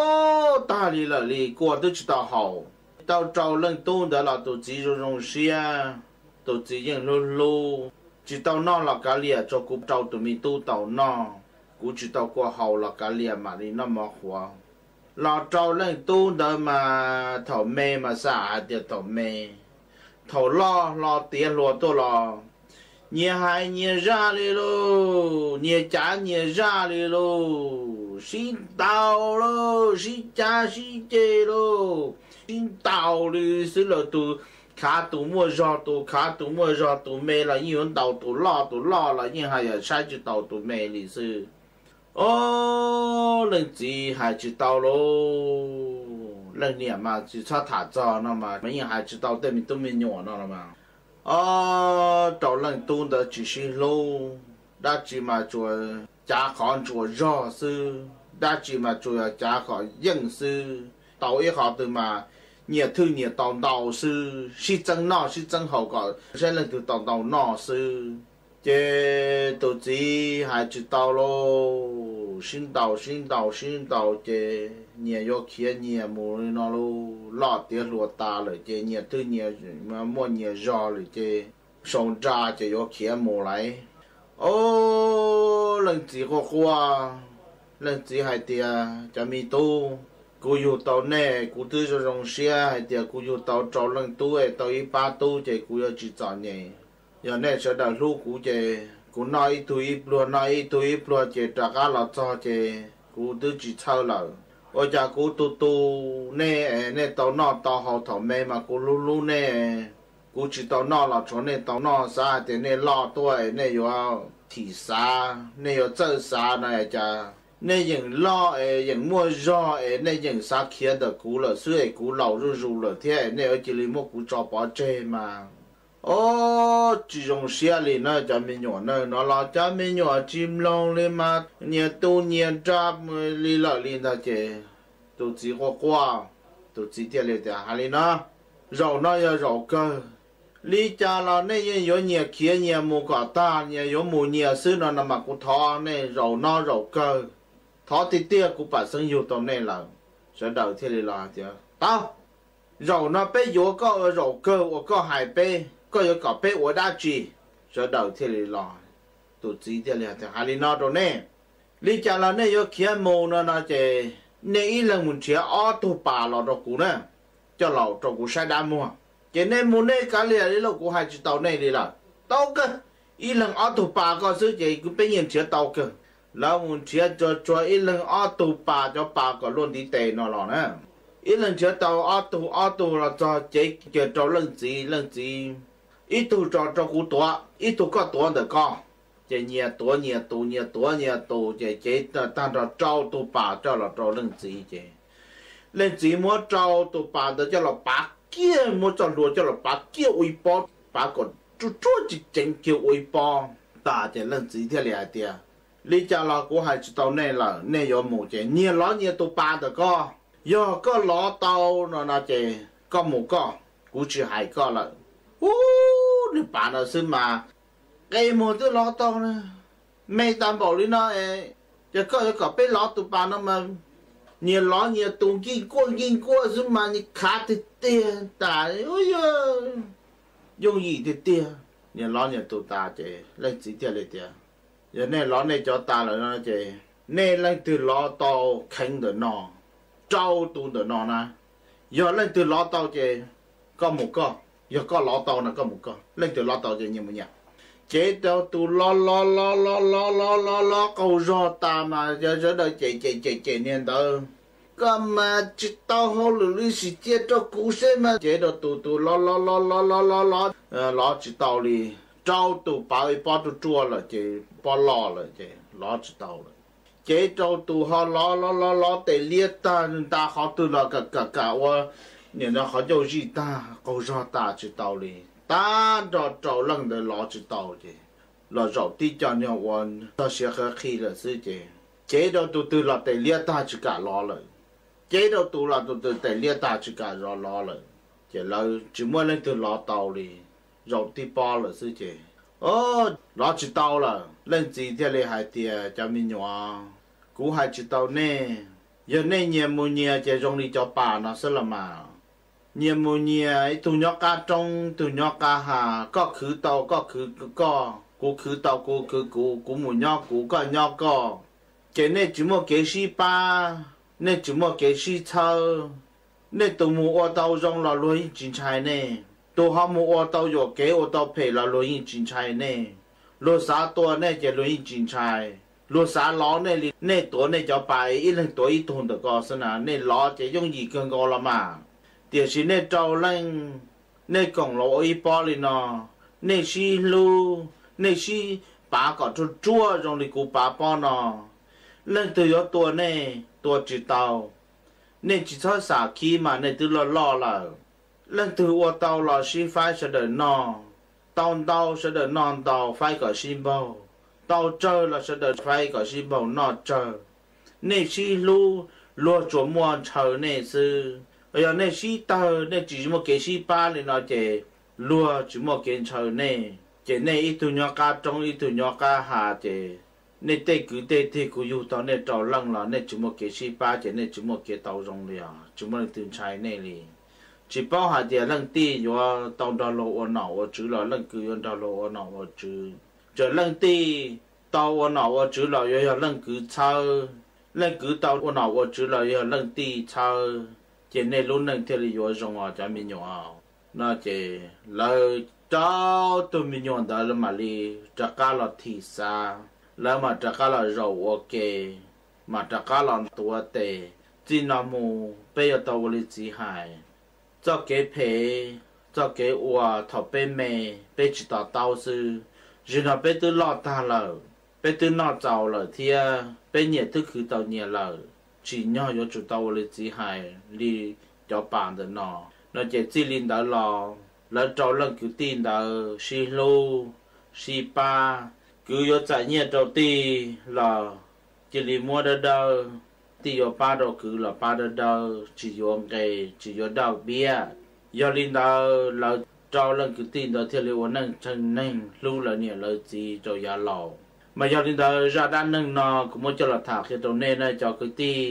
ob tag li lawm li kua twb tsis tau haus. Tau rau leej tub ntawd los tus txiv zoo zoo siab, tus txiv yeej hlub hlub. Tsis tau noj los kav liam, tsuas kuv rau tus me tub tau noj, kuv tsis tau kua haus los kav liam mam li noj mov qhuav. Los rau leej tub ntawd mas thaum me mas xam hais tias thaum me, thaum loj hlo tiav hluas tuaj los nyias hais nyias zaj li lauj, nyias cav nyias zaj li lauj, sib ntaus lauj, sib cav sib ceg lauj, sib ntaus li xwb lawm. Tus khav tus muaj zog, tus khav tus muaj zog, tus me los yeej yuav ntaus tus loj, tus loj los yeej hais yam saib tsis taus tus me li xwb. Ob leej txiv hais tsis tau lauj, leej niam mas tsis txhob tham txog no mas yeej hais tsis tau tej me tub me nyuam no los mas. Ob rau leej tub ntawd tsis sib hlub, dab tsi mas tsuas cav qhov ntsuas zog xwb, dab tsi mas tsuas yog cav qhov yeej xwb. Tau ib qhov twg mas nyias thwj nyias tau ntau xwb, sib txeeb noj sib txeeb haus kom saib leej twg tau ntau noj xwb. Ces tus txiv hais tsis tau lauj, sib ntaus sib ntaus sib ntaus ces nyias yuav khiav nyias mus li no lauj, loj tiav hluas tas lawm ces nyias twb nyias muaj nyias zog lawm ces sau nra ces yuav khiav mus lawm. Au, leej txiv quaj quaj, leej txiv hais tias, cov me tub, kuv yug tau nej kuv twb zoo zoo siab hais tias kuv yug tau rau leej tub es tau ib pab tub ces kuv yuav tsis txom nyem. Yog nej sawv daws hlub kuv ces kuv noj ib tug ib pluag, noj ib tug ib pluag ces rov qab los txog ces kuv twb tsis txhawj lawm. Ua cas kuv tu tu nej es nej tau noj tau haus thaum me mas kuv hlub hlub nej, kuv tsis tau noj los tshuav nej tau noj, xav hais tias nej loj tuaj es nej yuav thim xav, nej yuav txawj xav no cas nej yeem loj es yeem muaj zog es nej yeem xav khiav ntawm kuv lawm xwb es kuv laus zuj zus lawm thiab es nej yuav cia li muab kuv tso pov tseg mas. Au, tsis zoo siab li na cov me nyuam na. No los cov me nyuam tsis mloog li mas nyias tu nyias nra li lawm li ntag ces tus txiv quaj quaj, tus txiv thiaj li tias, hais li no, zaum no yog zaum kawg, li cas los nej yeej yuav nyias khiav nyias mus kom tag, nyias yuav mus nyias xwb no no mas kuv thov nej zaum no zaum kawg, thov tiag tiag kuv pam xeeb yug tau nej lawm. Sawv daws thiaj li los hais tias, tau, zaum no peb yuav koj ua zaum kawg uas koj hais peb, koj yuav kom peb ua dab tsi? Sawv daws thiaj li los, tus txiv thiaj li hais tias, hais li no rau nej, li cas los nej yuav khiav mus no no ces nej ib leeg mus nrhiav ob tug pas los rau kuv na, coj los rau kuv saib dab muag. Ces nej mus nej kav liam li lauj, kuv hais tsis tau nej li lawm. Tau kawg, ib leeg ob tug pas koj xwb ces kuv peb yeej nrhiav tau kawg. Lawv mus nrhiav tsuag tsuag ib leeg ob tug pas, cov pas kom luaj ntiv tes no los na. Ib leeg nrhiav tau ob tug ob tug los txog cev kiag rau leej txiv, leej txiv, ib tug tso rau kuv tuav, ib tug koj tuav ntawm koj. Ces nyias tuav nyias tus, nyias tuav nyias tus, ces cev tag nrho rau tus pas coj los rau leej txiv ces leej txiv muab rau tus pas ntawd coj los pav kiag, muab txoj hlua coj los pav kiag ua ib pob, pav kom ruaj ruaj tsis ceev kiag ua ib pob tas ces leej txiv thiaj li hais tias, li cas los kuv hais tsis tau nej lawm, nej yuav mus ces nyias lov nyias tus pas ntawm koj. Yog koj lov tau no no ces koj mus koj, kuv tsis hais koj lawm. Ub, nws pav no xwb mas qe muag twb lov tau na, me tag npaum li no es, ces koj yuav kom peb lov tus pas no mas, nyias lov nyias tus nkij nkuaj nkij nkuaj xwb mas nyias khav tiag tiag tas, yooj yim tiag tiag. Nyias lov nyias tus tas ces leej txiv thiaj li tias, yog nej lov nej cov tas lawm no ces nej leej twg lov tau kheev ntawm no, rau tus ntawm no na, yog leej twg lov tau ces koj mus koj, yog koj lov tau no koj mus koj, leej twg lov tau ces nyias mus nyias. Ces rau tus lov lov lov lov lov lov lov lov qaug zog tas mas yog sawv daws cem cem cem cem niag ntawd, koj mas tsis tau hauj lwm li, sim cia rau kuv seb mas. Ces rau tus tus lov lov lov lov lov lov lov, lov tsis tau li, rau tus pav ib pob ruaj ruaj lawm ces pob loj lawm ces lov tsis tau lawm. Ces rau tus ho lov lov lov lov tes liab tag, nta qhov twg los kam kam kam ua, nim no qhov ncauj zij tag, qaug zog tas tsis tau li, tag nrho rau leej ntawd lov tsis tau ces los zaum tib co niag ua txog siav qhawv qhi lawm xwb ces, ces rau tus twg los tes liab tag tsis kam lov lawm. Ces rau tus los tus twg tes liab tag tsis kam zov lov lawm. Ces lawv tsis muaj leej twg lov tau li, zaum tib pob lawm xwb ces, o, lov tsis tau lawm. Leej txiv thiaj li hais tias, cov me nyuam, kuv hais tsis tau nej, yog nej nyias mus nyias ces zoo li cov pas no xwb los mas. Nyias mus nyias, ib tug nyob qab roob, ib tug nyob qab hav, koj khwv tau koj khwv koj, kuv khwv tau kuv khwv kuv, kuv mus nyob kuv, koj nyob koj. Ces nej tsis muaj kev sib pab, nej tsis muaj kev sib txhawb. Nej tus mus ua tau zoo los luag yeej tsis ntshai nej, tus ho mus ua tau yuam kev ua tau phem los luag yeej tsis ntshai nej. Luag xav tua nej ces luag yeej tsis ntshai. Luag xav lov nej li nej tuav nej cov pas, ib leeg tuav ib tug ntawm ko xwb na, nej lov ces yooj yim kawg nkaus los mas. Tiam sis nej rau leej, nej koom los ua ib pob li no, nej sib hlub, nej sib pav kom ruaj ruaj zoo li kuv pav pob no. Leej twg yuav tua nej tua tsis tau. Nej tsis txhob xam khib mas, nej twb loj loj lawm. Leej twg ua tau los sib faib sawv daws noj, tau ntau sawv daws noj ntau faib kom sib npaug, tau tsawg los sawv daws faib kom sib npaug noj tsawg. Nej sib hlub, luag tsuas muaj ntshaw nej xwb. Yog nej sib tawg, nej tsis muaj kev sib pab li no ces luag tsis muaj kev ntshaw nej. Ces nej ib tug nyob qab roob ib tug nyob qab hav, ces nej tej kwv tej tij kuv yug tau nej rau leej los nej tsis muaj kev sib pab, ces nej tsis muaj kev tau zoo li os, tsis muaj leej twg ntshai nej li. Tsis paub hais tias leej tij yuav tau nrog luag ua nom ua tswv los leej kwv yuav nrog luag ua nom ua tswv. Txawm leej tij tau ua nom ua tswv los yuav yog leej kwv txhawb, leej kwv tau ua nom ua tswv los yog leej tij txhawb, ces nej lub neej thiaj li yuav zoo os cov me nyuam. No ces lawv rau tus me nyuam ntawd lawv mam li rov qab los thim xav, lawv mam rov qab los zaum ua ke, mam rov qab los tuav tes. Txij no mus peb yuav tau ua li txiv hais, txoj kev phem, txoj kev uas thaum peb me, peb tsis to taub xwb, zaum no peb twb loj tag lawm, peb twb noj txaus lawm thiab peb nyiam twb khwv tau nyias lawm, tsim nyog yuav tsum tau ua li txiv hais li cov pas ntawm no. No ces txij li ntawd los lawv rau leej kwv tij ntawd sib hlub, sib pab. Kwv yuav txais nyiaj rau tij los cia li muab dawb dawb, tij yuav pab rau kwv los pab dawb dawb, tsis yuav nqe, tsis yuav dawb piab. Yog li ntawd lawv rau leej kwv tij ntawd thiaj li ua neej tsev neeg hlub lawv niam lawv txiv rau yav laus. Mas yog li ntawd zaj dab neeg no kuv muab coj los tham qhia rau nej na cov kwv tij.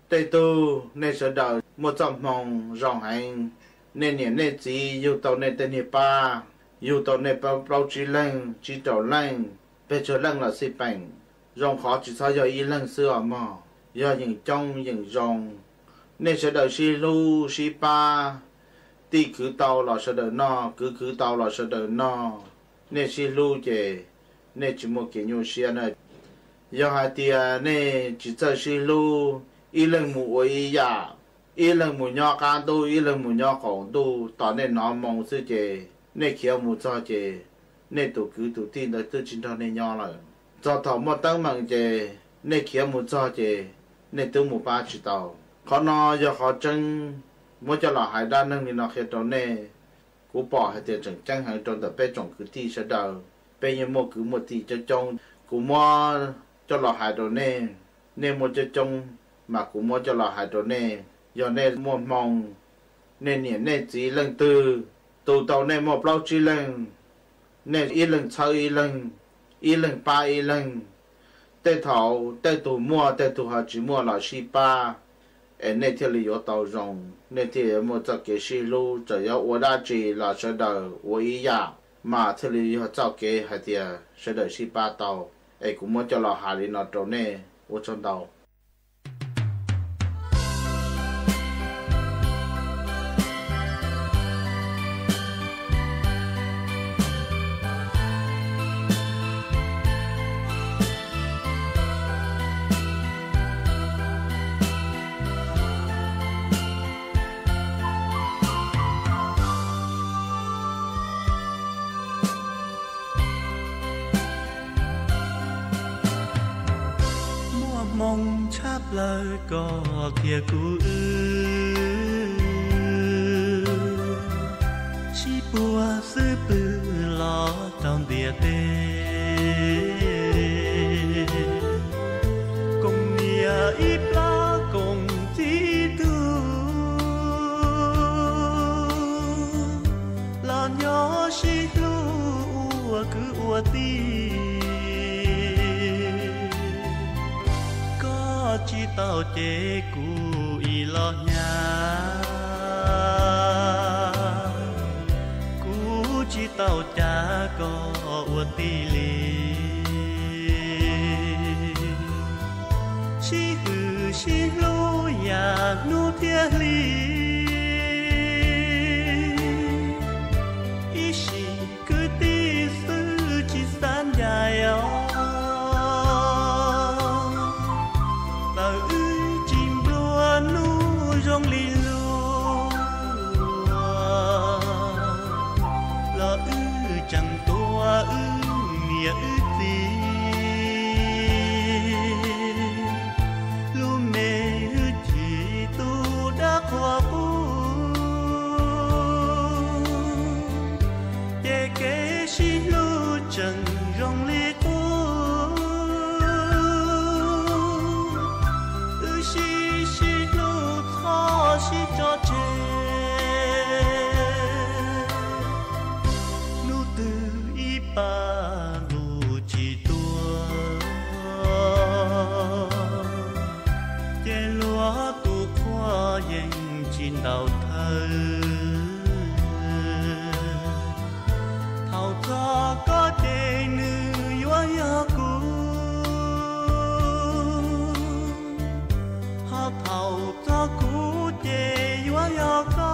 Tej tug nej sawv daws muaj txoj hmoo zoo heev, nej niam nej txiv yug tau nej tej niag pab, yug tau nej plaub tsib leeg tsib rau leej, pes tsawg leej los xij peem, zoo qhov tsis txhob yog ib leeg xwb os mog, yog yeem coob yeem zoo. Nej sawv daws sib hlub sib pab, tij khwv tau los sawv daws noj, kwv khwv tau los sawv daws noj. Nej sib hlub ces nej tsis muaj kev nyuaj siab na. Yog hais tias nej tsis txawj sib hlub, ib leeg mus ua ib yam, ib leeg mus nyob qab ntuj ib leeg mus nyob qaum ntuj, tos nej hnov moo xwb ces nej khiav mus txog ces nej tus kwv tus tij ntawd twb tsis nrog nej nyob lawm. Txog thaum muaj teeb meem ces nej khiav mus txog ces nej twb mus pab tsis tau. Qhov no yog qhov tseeb, muab coj los hais dab neeg li no qhia rau nej. Kuv pom hais tias tseem ceeb heev rau ntawm peb tsoom kwv tij sawv daws, peb yeej muaj kwv muaj tij coob coob. Kuv muab coj los hais rau nej, nej muaj coob coob, mas kuv muab coj los hais rau nej. Yog nej muaj hmoo, nej niam nej txiv leej twg tu tau nej muaj plaub tsib leeg, nej ib leeg txhawb ib leeg, ib leeg pab ib leeg. Tej thaum tej tug muaj tej tug ho tsis muaj los sib pab, es nej thiaj li yuav tau zoo, nej thiaj yuav muaj txoj kev sib hlub. Txawm yuav ua dab tsi los sawv daws ua ib yam, mas thiaj li yog txoj kev hais tias sawv daws sib pab tau. Es kuv muab coj los hais li no rau nej, ua tsaug ntau. Muaj hmoo tshaj plaws koj thiab kuv wb, sib puag xub pwg los rau ntiaj teb. Koom niam ib plab koom txiv tug, los nyob sib hlub ua kwv ua tij. Koj tsis tau ces kuv ib los hnyav, kuv tsis tau cas koj ua tij li. Sib hwm sib hlub yam hnub thiab hli, ib sim kwv tij xwb tsis xav ncaim os. Txawm wb tsis nplua nuj zoo li luag, los wb tseem tuav wb niam wb txiv. Lub me hwj chim tu dab qhuas qub, ces kev sib hlub tseem zoo li qub. Wb sib sib hlub txhob sib tso tseg, hnub twg ib Thaum txog kuv ces yuav yog koj.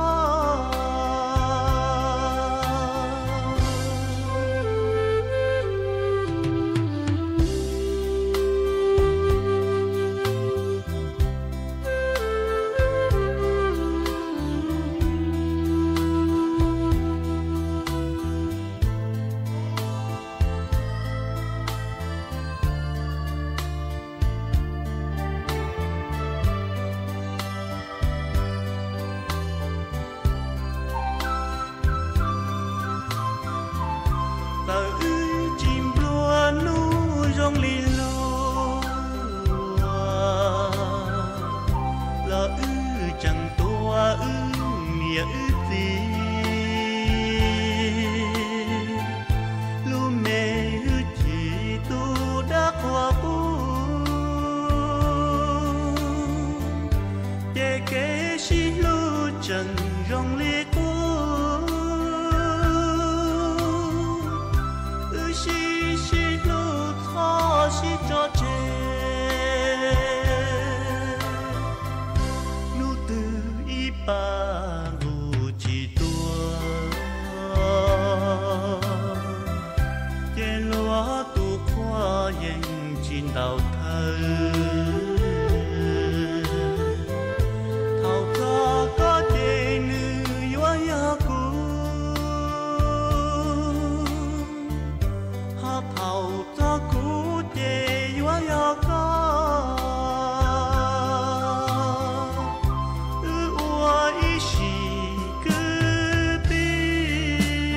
Txawm wb tsis nplua nuj zoo li luag, los wb tseem tuav wb niam wb txiv. Lub me hwj chim tu dab qhuas qub, ces kev sib hlub tseem zoo li qub. Wb sib sib hlub txhob sib tso tseg. Hnub twg ib pa nqus tsis tua, ces luag tus qhua yeej tsis ntaus thawj. Thaum txog koj ces nws yuav yog kuv, ho thaum txog kuv ces yuav yog koj. Wb ua ib sim kwv tij,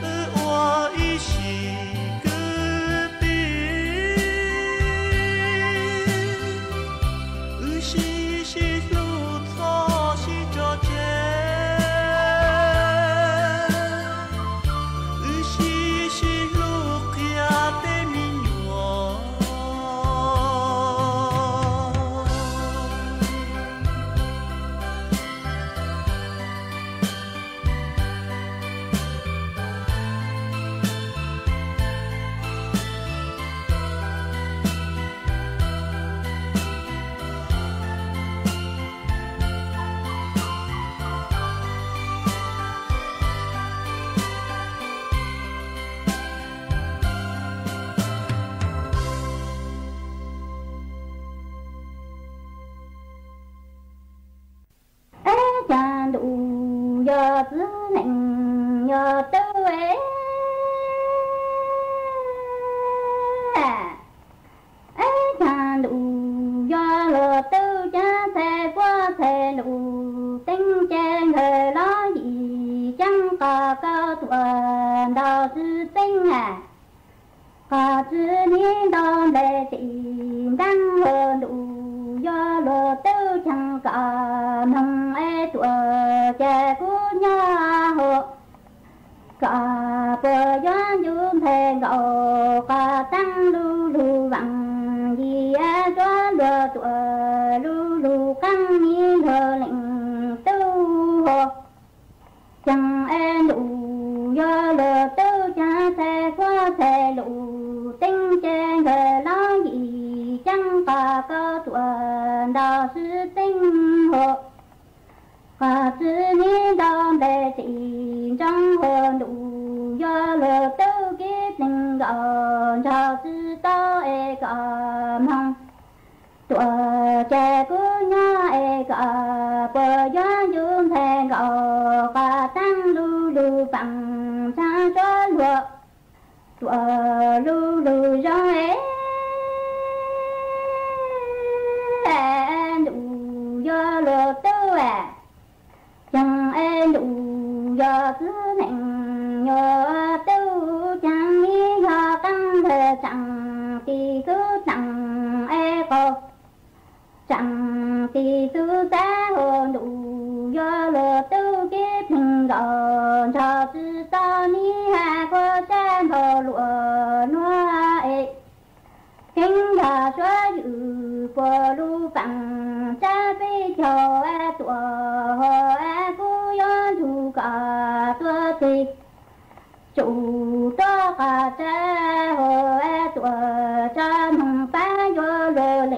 wb ua ib sim kwv tij. Wb sib sib hlub txhob sib tso tseg. Wb sib sib hlub qhia tej me nyuam. Eb, cas ntuj yog txiv neej yog tub es, eb, cas ntuj yog luag tub, cas txhais puab txhais ntuj teeb, ces nkawd los yim ceeb qos kauj tuam ntaus txiv txeeb. Qos txiv niag nto nplej tsis nteeb, luag ntuj yog luag tub, cas kom mloog es tuam ces kuv nyob hauv. Kom puas yuav ncu nthe nkaus, qos teeb lug lug veem yim es zuav luag tuam lug lug qeeb, ib luag leej tub hauv. Cas es ntuj yog luag tub, cas txhais puab txhais ntuj teeb, ces nkawd los yim ceeb qos kauj tuam ntaus txiv txeeb hauv. Qos txiv niag nto nplej tsis ntsoov, hauv ntuj yog luag tub, kib pleeg nkaus nrog txiv tau es kom mloog. Tuam ces kuv nyob es kom puas yuav ncu nthe nkaus, qos teeb lug lug veem ntshaav zuav luag tuam lug lug zoo es ntuj yog luag tub, cas es ntuj yog txiv neej yog tub, cas ib yog qeeb ntawd tseem tis xub tseem es qaug, tseem tis xub xab, hauv ntuj yog luag tub, kib pleeg nkaus nrog txiv tau, niag has khuav sab npau luaj nuav es, keeb yog suav ywm puas lug veem, tsab peb caug es tuam hauv es kuv yuav nrug kom tuaj txig, tsum tuaj qos tsab hauv es tuam tso noog pab yuav luag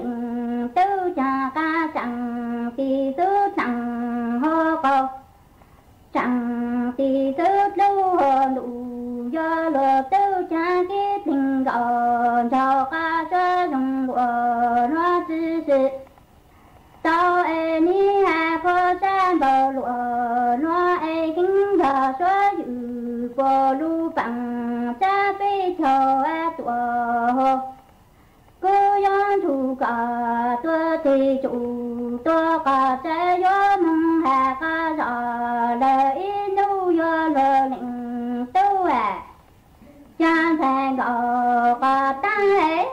nkaus nrog qab suab zoo luam nuav txwv si. Tau es nib has qhuav sab npaum luam nuav es kheev yog suab ywm puag lub paam sab peb caug tuam hau. Kuv yuav nrug koj tuaj teg tsum tuaj qab sab yuav moog has qab zog lawm ib nub yuav luag leej tub. Caag ntxhais nkaus qhov taab es,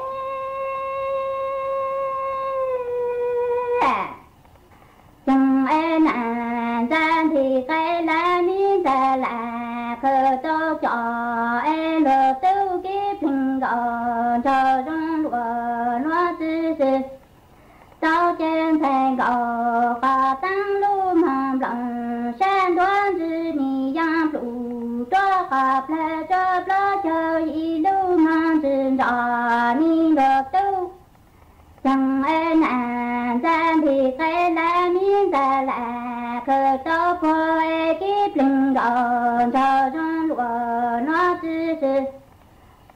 caag es nam ntxhais nti qe lawv mib ntxhais lam khaws tau cov es luag tub kib pleeg nkaus nraug zoo luam nuav txwv si. Tau ces ntxhais nkaus qhov taab lub moog nploos sab ntuav ntsis nis yaaj plum ruab qhov plawg cuaj plaub caug yim lub moog ntsis nrov nis luag tub. Caag es nam ntxhais nti qe lawv mib ntxhais lam khaws tau puag es kib pleeg nkaus nraug zoo luam nuav txwv si.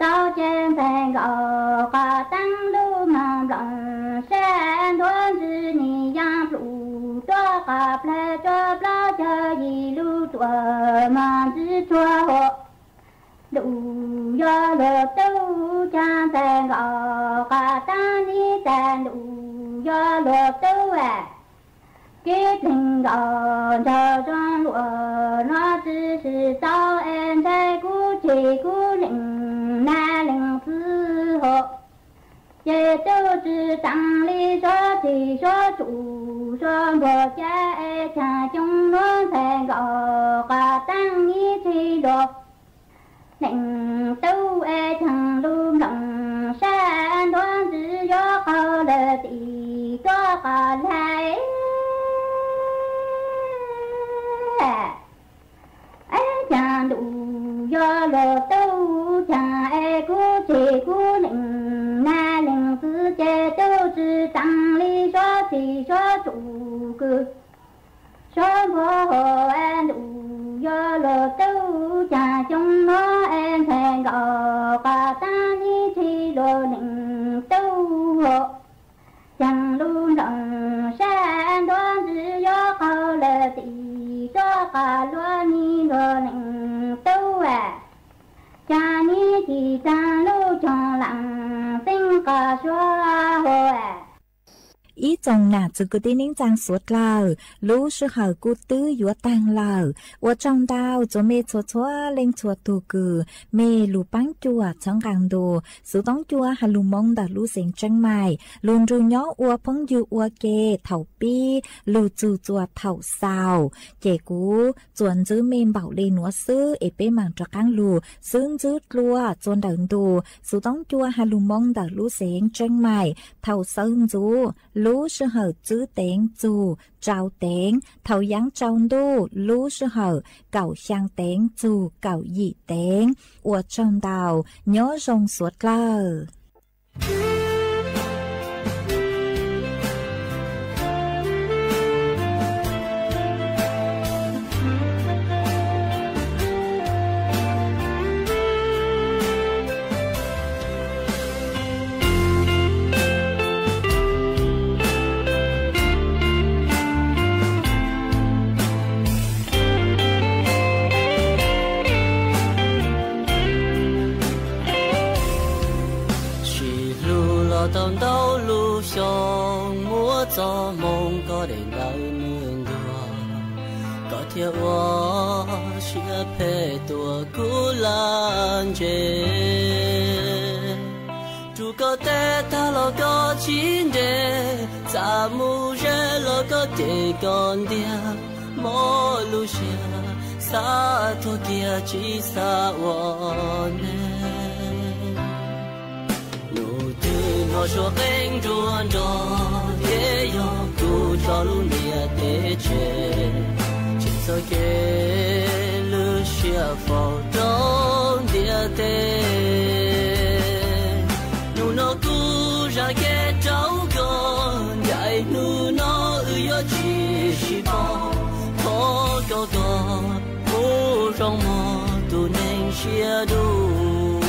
Tau ces ntxhais nkaus qhov taab lub moog nploos sab ntuav ntsis nis yaaj plum ruab qhov plawg cuaj plaub caug yim lub tuam moog ntsis tsuag hua. Ntuj yog luag tub caag ntxhais nkaus qhov taab nib tas ntuj yog luag tub. Kib pleeg nkaus nraug zoo luam nuav txwv si. Tau es ntshai kuv ceg kuv leej nab leej txwv hua. Ces tub tsi taag li suav txim suav tsum suav npuag ca es caag coob nuav ntxhais nkaus qhov taab nib txhij luag leej tub es caag lub nploos sab ntuav ntsis yuav qaug lawm tim tuab qhov hlais. Es caag ntuj yog luag tub caag es kuv ceg kuv leej nab leej txwv ces tub tsi taag li suav txim suav tsum kws suav npuag hua. Es ntuj yog luag tub caag coob nuav es ntxhais nkaus qhov taab nib txhij luag leej tub hua. Caag lub nploos sab ntuav ntsis yuav qaug lawm tim tuab qhov hlais nis luag leej tub. Caag nib txhij taag lub coog laam xeeb qhov suav hua. Ib tsoom nam txwv kwv tij neej tsaa suav dlawg, lub sij hawm kuj twb yuav taag lawm. Ua tsaug ntau txuas mej txhua txhua leej txhua tug kws mej lug paab cuam txhawb nqaa ntu Xuv Toob Cua has lug Moob ntawm lub xeev Tseeb Maim lug nrug nyob ua phooj ywg ua ke thaum pib lug txug txuas thaum xaus. Ces kuv txuas ntxwb mej npaum le nuav xwb es peb maam rov qaab lug xwb ntxwb dlua txuas ntawm ntu Xuv Toob Cua has lug Moob ntawm lub xeev Tseeb Maim thaum sawv ntxuv lub sij hawm tsib teev txug rau teev, thaum yaav tsaus ntuj lub sij hawm kaum xyaa teev txug kaum yim teev. Ua tsaug ntau, nyob zoo suav dlawg. Sim hlub los tau ntau lub xyoo, muab txoj hmoo koj daim ntawv nws ntuag, koj thiaj ua siab phem tua kuv lawm ntse. Rub koj tes tag los koj tsis nres, txaj mus ze los koj cem koj ntiag, mob lub siab xav tuag kiag tsis xav ua neeg. Nub twg hnov suab qeej nruab nrog, thiab yog kuv tso lub ntiaj teb tseg, tseg txoj kev lwj siab faus rau ntiaj teb. Nub no kuv zam kev rau koj, ncaim nub no wb yuav tsis sib pom, thov koj kom kuv zoo mog tus neeg siab dub.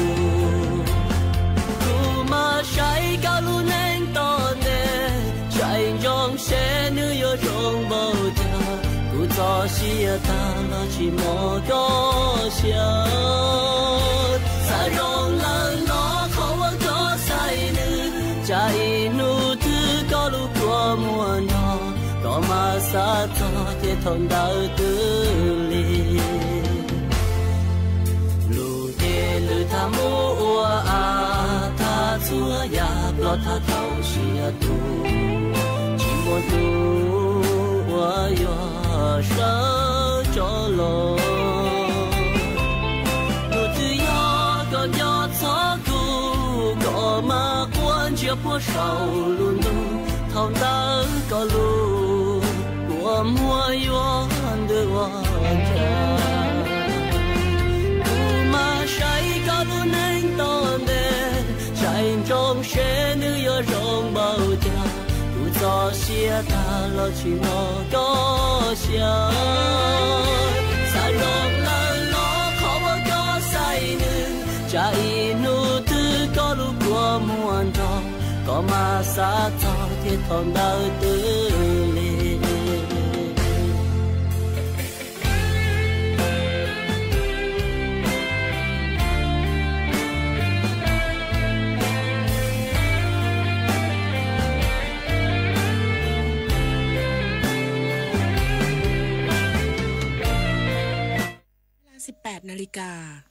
Txog siab tag los tsis mob koj siab, xav zoo lawm los qhov uas koj xaiv nws, tsam ib hnub twg koj lub kua muag nrog, koj mam xav txog ces thaum ntawd twb lig. Lus ces lwm thaj mus ua a, thaj txhua yam ploj thaj tau siab tus, tsis muaj tus uas yuav sawv tso los. Tus twg yog koj nco txog kuv, koj mam quaj ntsia puag saum lub ntuj, thaum ntawd koj lub kua muag yuav ntws ua cas. Kuv mam saib koj lub neej tom ntej, saib ntsoov seb nws yuav zoo npaum cas. Kuv txog siab tag los tsis mob koj siab, xav zoo lawm los qhov uas koj xaiv nws, tsam ib hnub twg koj lub kua muag nrog, koj mam xav txog ces thaum ntawd twb lig. Xiv pam na li kas.